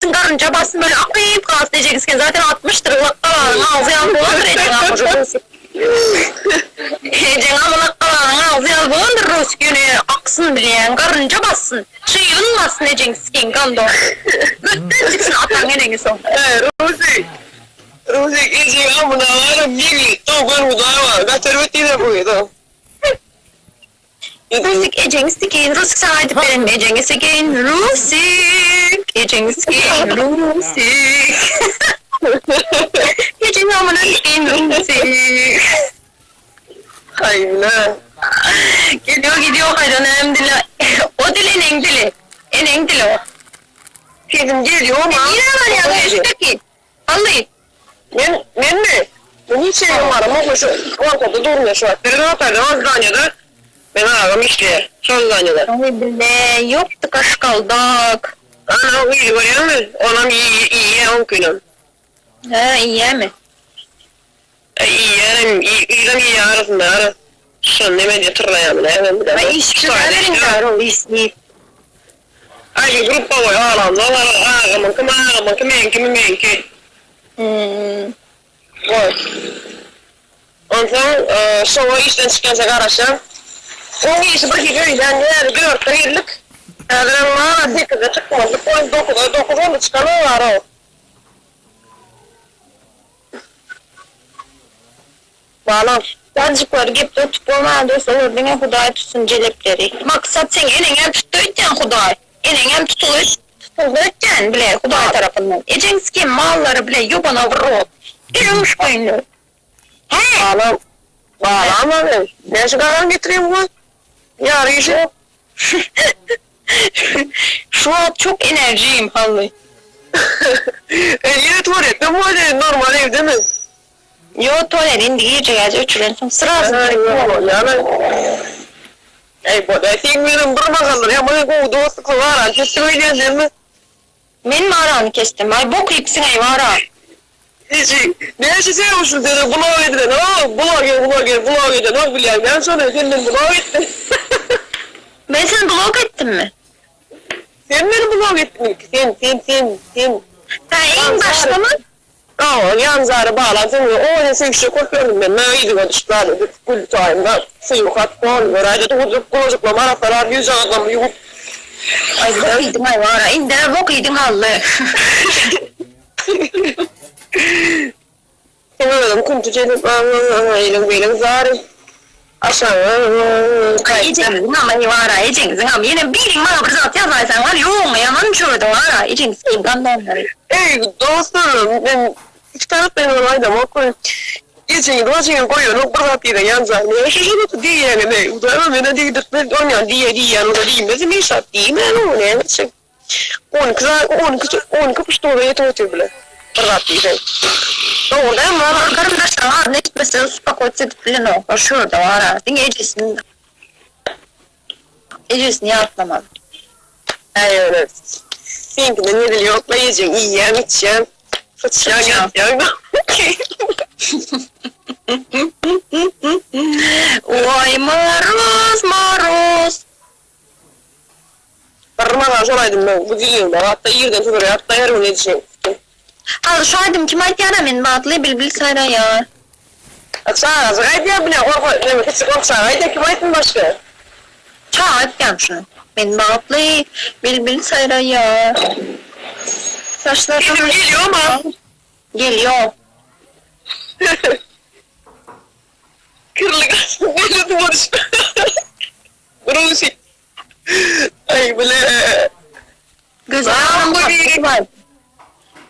Bassyn garynja bassyn böyle akyp galsyn ejeň siken zaten atmyşdyr lakgalanyň agzy ýaly bolandyr ejeň amyjy Rusik. Ejeň amy lakgalanyň agzy ýaly bolandyr Rusik ýöne aksyn bilýäň garynja bassyn çybyn bassyn ejeň siken gandon. Götden çyksyn ataň eneňi soň. Rusik Rusik ejeň amyna baryp ýigit dogan hudaý bar gaty erbet diýseň bu gyza. Rusik ejeňi sikeýin Rusik saňa aýdyp berenimi ejeňi sikeýin Rusik ejeňi sikeýin Rusik ejeňi amyna sikeýin Rusik. Haýyna. Geliyor gidiyor haýran näme dili o dil eneň dili eneň dili o. Sesim gelýormy? Sen nirä barýaň öýşdeki Hally. Men menmi? Men hiç ýere baramok men şu ortada durun men şu wagt. Biri notariýada o zdaniýada meň agam işleýär şol zdaniýada. Oý bile ýokdy kaşgaldak. Ana o gyzy görýäňmi? Onam iýýä oňkynam. Hä iýýämi? Iýýärem gyzam iýýä arasynda ara. Şony neme diýip tyrlaýamy näme bilemok. Aý işsiz äberiň däl işsiz. Aý gruppa goý alamzok agamyňkymy agamyňky meňkimi meňki. Goý. Onsoň şoňa işden çykýança garaşýan. Oň işi bir hili öýlän ýäri dörtde girdik. Häzirem bar sekizde çykmalydyk goý dokuza dokuz boldy çykanok bar-ow. Balam. Jajyklary gepde tutup bolmaýar dos olar diňe hudaý tutsun jelepleri. Maksat seň eneňem tutdy öýtýän hudaý. Eneňem tutuly tutuldy öýtýän bile hudaý tarapyndan. Ejeň siken mallary bile ýobana w rot. Gelmiş goýunlar. Hä. Balam. Balam a men. Näçe galan getireyim goý. Ýary işe. Şu wagt çok enerjiyim Hally. E ýene tuwaletde bolýa normal evdemi? Ýo tualet indi girjek äzi öçürensoň srazu gerek bolýar. Eý bolýa seň menem bir mahallar ýaman gowy dostluklar arany kesdik öýdýän dälmi? Menmi arany kesdim? Aý bok iýipsiňeý wara. Niji näçe sen şul seni blok edilen o bloger bloger blok edenok bilýäň däl şony sen meni blok etdiň. Men seni blok etdimmi? Sen meni blok etdiň ilki sen sen sen sen. Hä iň başdamy? Hawa, ýanjary baglan soň owadan söýüşjek bolup ýördüm men. Maňa yzyma düşüp zady döküp güldi taýynda. Suýuny katyp boldy göräýde duzluk gulajyklarymy arassalap, ýüzjagazlarymy ýuwup. Aý bok iýdiň aý wara, indä bok iýdiň Hally. Seň özüň künti jelip eýleň beýleň zary. Aşagyňa Aý ejeňiziňam aý wara, ejeňiziňam. Ýene biriň maňa bir zat ýazaýsaň bar ýoguňa ýaman düşerdiň wara, ejeňi sikim gandonlary. Eý dostlarym men iki tarapdan hem aýdamok we ejeňizi bajyňyzy goýanok bir zat diýseň ýanjak näme şu şuny diýýäňiz eý hudaýym menä degdirtmez onýan diýe diýýän bolsa diýmezim hiç zat diýmän oňa näme etjek. 12 zat, 12, 12 puştuňyza ýetip otyr bile. Bir zat diýseň. Dogry dälmi baba? Garyndaşlaryň adyny eşitmese uspokoýt edip bilenoklar şu ýerde bara. Diňe ejesini ejesini ýatlamaly. Hä ýöne seňkide nezil ýokla ejeň iýýäň içýäň syçýaň ýatýaň. Oý moroz moroz. Bir maňa şol aýdym bu diýiňde hatda irden turar ýatda her gün edişiň. Hally şu aýdymy kim aýtýara men batly bilbil saýraýar. Çagajyk aýdýar bile gorka neme kiçi gorkjagy aýdýar kim aýtsyn başga. Çaga aýtýan şuny. Men bagtly bilbil saýraýar. Saçlarym. Sesim gelýoma. Gelýo. Kirli gaçyp geldi duruş. Rusik. Aý bile. Gözel Annamuhammedowa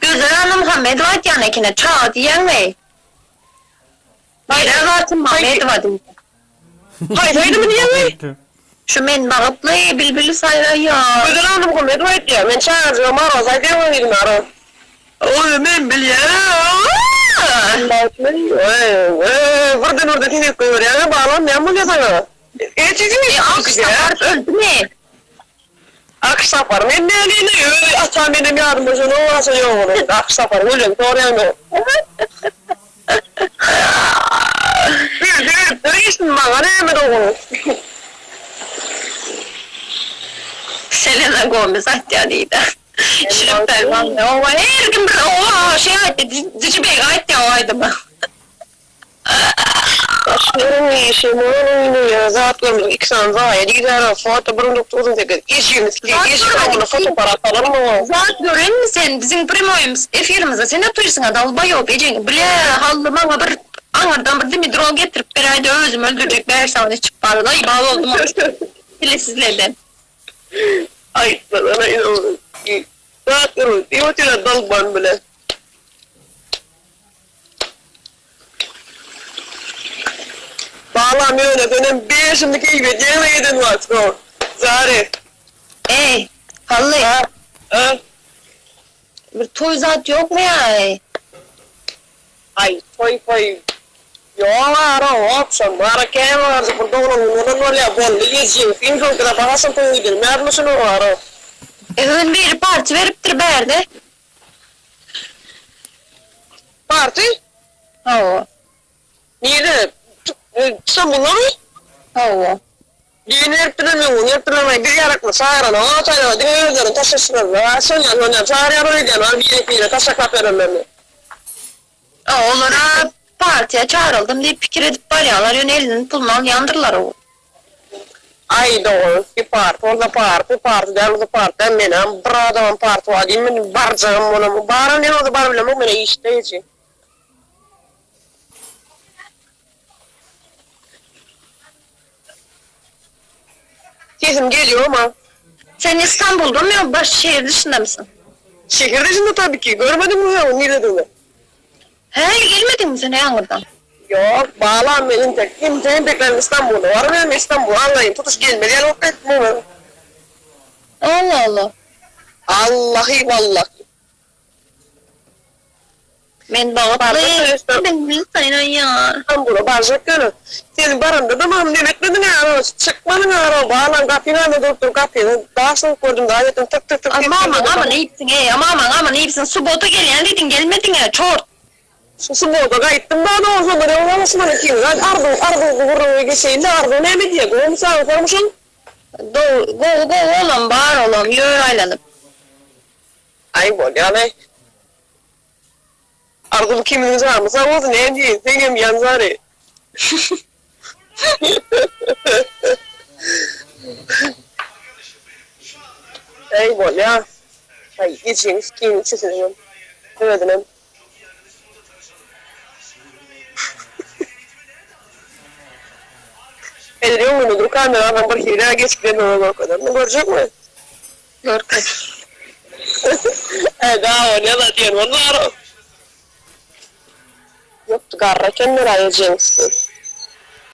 Gözel Annamuhammedowa aýtýan ekeni çaga diýýäňmi? Gözel Bartymammedowa diýýän. Haýsy aýdymy diýýäňmi? Şu men bagtly bilbil saýraýar. Gözel Annamuhammedowa aýtýar. Men çagajyga Maroz aýdýan diýdim Maroz. Ony men bilýän. Bagtly. Birden birden tenek goýberýäňä balam näme bolýar saňa? E Alkyş Saparow öldümi? Alkyş Sapar men näleýin öý atam enem ýadyma şony owaça ýok onuň Alkyş Sapar ölen soraýaň o. Ölse ölüpdir gitsin maňa näme dogry. Selena Gomez aýtýar diýdä. Şirin Pälwan. Owa her kim bir owa şeý aýtdy. Diji beg aýtdy o aýdymy. Başlaryň işi, munuň ýa zatlarymyzyň iki sany zaýa diýdära, foto bir 1998, eşigini sikeyip, eşik aňyna fotoapparat alarmy o? Zat görenmi sen biziň primoýymyz efirimize sen otyrsyňa dalbaýop ejeň bile hally maňa bir aňyrdan bir dimidrol getirip beräýdi özüm öldürjek bäş sany içip barlaý bal oldum bile sizlerden. Aýtmasana ine zat görmedi diýip otyrlar dalban bile. Balam ýöne senem beşimdi keýp edýäňle eden wagt go. Zary. Eý, Hally. Ha, ha. Bir toý zat ýokmy ýa eý? Aý, toý poý ýok ara, wobşem, bara kän bardy, bir doglan gün bolan bolýa, boldy, ýejeň, iň soňky sapar haçan toýa gidelim, ýadyma şuny ara. Öň biri party beripdir bärde. Party? Hawa. Nirde? Istanbuldamy? Hawa. Düýn beripdirler, öňňün beripdirler, maý bir ýarakly çagyrana, o taýlara diňe özlerini taşlaşdyrarlar. A şonýan, şonýan çagyrýarlar öýdýän, a birek-birek taşaklap berenlerini. A olara partiýa çagyryldym diýip pikir edip barýarlar, ýöne eliniň puluny alýandyrlar o. Aý dogry, party bolsa party, party däl bolsa party däl, menem bir adamam party bar diýmen, barjagam bolamok, baram diýen bolsa baryp bilemok, menä işde eje. Sesim gelýorma? Sen Istanbuldamy ýa baş şehir dyşyndamysyň? Şehir dyşynda tabi ki, görmediňmi sen oň niredigini? Häli gelmediňmi sen aňyrdan? Ýok, balam men entek, entek-enteklerim Istanbulda bar, men Istanbul aňaýyn, tutuş gelmez ýaly bolup gaýtdym oňa. Allah Allah. Allahy wallahy. Men bagtly, men bilsaýyn aýýar. Stambula barjak ýöne. Sen baranda-da maňa neme etmediň ara, çykmadyň ara, balam gapyň alnynda durup dur, gapyny daşlanyp gördüm, dagy etdim, tyk tyk tyk A mamaň gamyny iýipsiň eý, a mamaň gamyny iýipsiň, subota gelýän diýdiň gelmediň-ä, çort. Şu subota gaýtdym da dogry şonda ne bolmaly ikimiz aýt Arzuw Arzuw bu gürrüňe geçeýin-de Arzuw näme diýýär, gowumy sagmy sormuşyň? Gowy gowy gowy olam bar olam ýör aýlanyp. Aý bolýalaý. Arzuw ikimiziň janymyz sag bolsun näme diýeýin seňem ýanjary. Aý bolýa. Aý ejeňi sikeyim üçüsiniňem özünem. Edil öňünde dur kameradan bir hili geçip giden görkezermi görjekmi? Görkez. Hä dawa ne zat diýen boldy ara. Ýokdy garry ekenler aý ejeňsi.